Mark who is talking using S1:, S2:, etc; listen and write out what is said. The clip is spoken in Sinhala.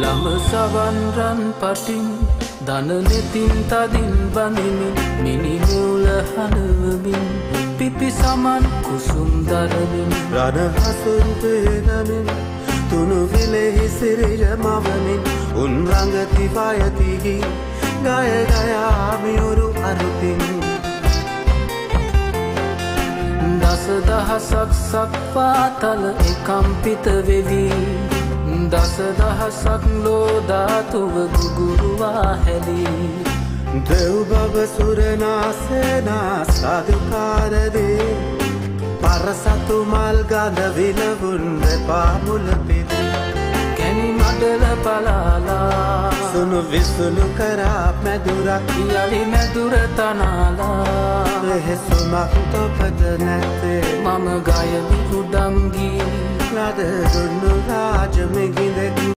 S1: ළම සවන් රන් පටින් දන නෙතින් තදින් බඳිමින් මිනි මුල හඬවමින් පිපි සමන් කුසුම් දරමින්
S2: රණ හසුන් පෙනමින් තුනු විලෙහි සිරිර මවමින් උන් රඟති වයතිහි ගය ගයා මියුරු අරුතින්
S1: දස දහසක් සක්වාතල එකම්පිත වෙවි දස දහසක් ලෝ ධාතුව ගුගුරුවා හැලී
S2: දෙව් බව සුරනාසේනා සාදුකාරදී පරසතු මල් ගඳ විලවුන් දෙපා මුල පිදී
S1: කැණි මඩල පලාලා
S2: සුණු විසුණු කරා මැදුරක්
S1: යලි මැදුර තනාලා
S2: වෙහෙසුමක් තොපට නැත්තේ
S1: මම ගයමි උඩංගී
S2: ලද දුන්නු රාජ මිගිඳකි.